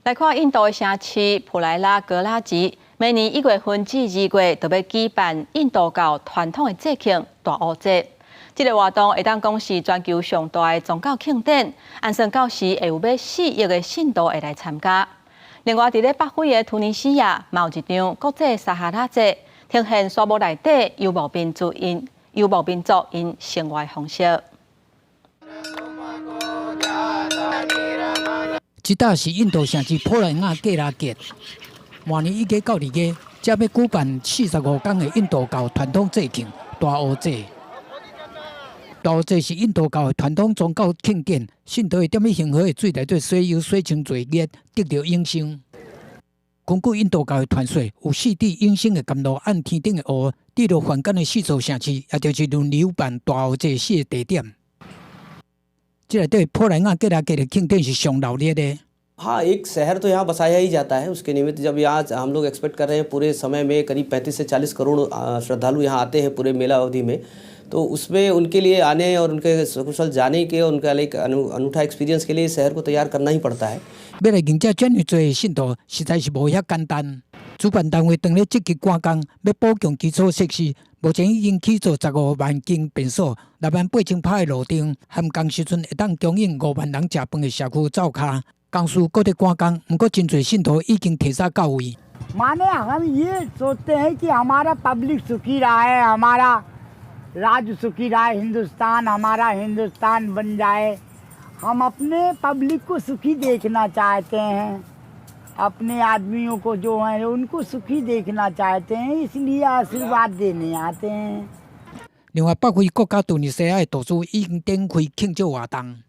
來看印度的城市普萊拉格拉吉，每年1月份至2月都欲舉辦印度教傳統的節慶大壺節。這個活動會當講是全球上大的宗教慶典，按算到時會有欲4億个信徒會來參加。另外，佇咧北非的突尼西亞，嘛有一場國際撒哈拉節，呈現沙漠內底游牧民族𪜶游牧民族𪜶生活方式。這搭是印度城市普萊亞格拉吉，每年1月到2月，這欲舉辦45天的印度教傳統節慶大壺節。大壺節是印度教的傳統宗教慶典，信徒會踮咧恆河的水內底洗腰洗清罪孽，得著永生。根據印度教的傳說，有四滴永生的甘露按天頂的霧滴落凡間的四座城市，也就是輪流辦大壺節四個地點。這內底普萊亞格拉吉的慶典是上熱鬧的。 हाँ, एक शहर तो यहाँ बसाया ही जाता है उसके निमित्त। जब यहाँ हम लोग एक्सपेक्ट कर रहे हैं, पूरे समय में करीब 35 से 40 करोड़ श्रद्धालु यहाँ आते हैं पूरे मेला अवधि में, तो उसमें उनके लिए आने और उनके सकुशल जाने के और उनका एक अनूठा एक्सपीरियंस के लिए शहर को तैयार करना ही पड़ता है。欲來迎接這麼濟信徒，實在是無遐簡單。主辦單位當咧積極趕工，欲補強基礎設施。目前已經起造15萬間便所，6萬8千拍的路燈，含工時陣會當供應5萬人食飯的社區灶跤。公司閣佇趕工，毋過真濟信徒已經提早到位。 माने हम ये सोचते हैं कि हमारा पब्लिक सुखी रहा है, हमारा राज्य सुखी रहा है, हिंदुस्तान हमारा हिंदुस्तान बन जाए। हम अपने पब्लिक को सुखी देखना चाहते हैं, अपने आदमियों को जो हैं उनको सुखी देखना चाहते हैं, इसलिए आशीर्वाद देने आते हैं。另外，北非國家突尼西亞的投資已經展開慶祝活動。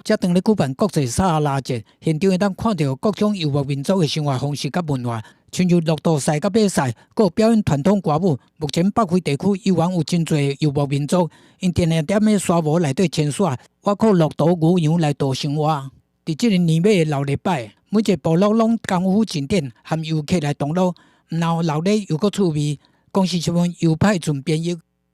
這當咧舉辦國際撒哈拉節，現場會當看著各種遊牧民族的生活方式佮文化，親像駱駝賽佮馬賽，閣有表演傳統歌舞。目前北非地區猶原有真濟遊牧民族，𪜶定定踮咧沙漠內底遷徙，倚靠駱駝、牛羊來度生活。佇這个年尾的老禮拜，每一个部落攏功夫進展，含遊客來同樂，毋但熱鬧猶閣趣味。公視新聞由派俊編譯。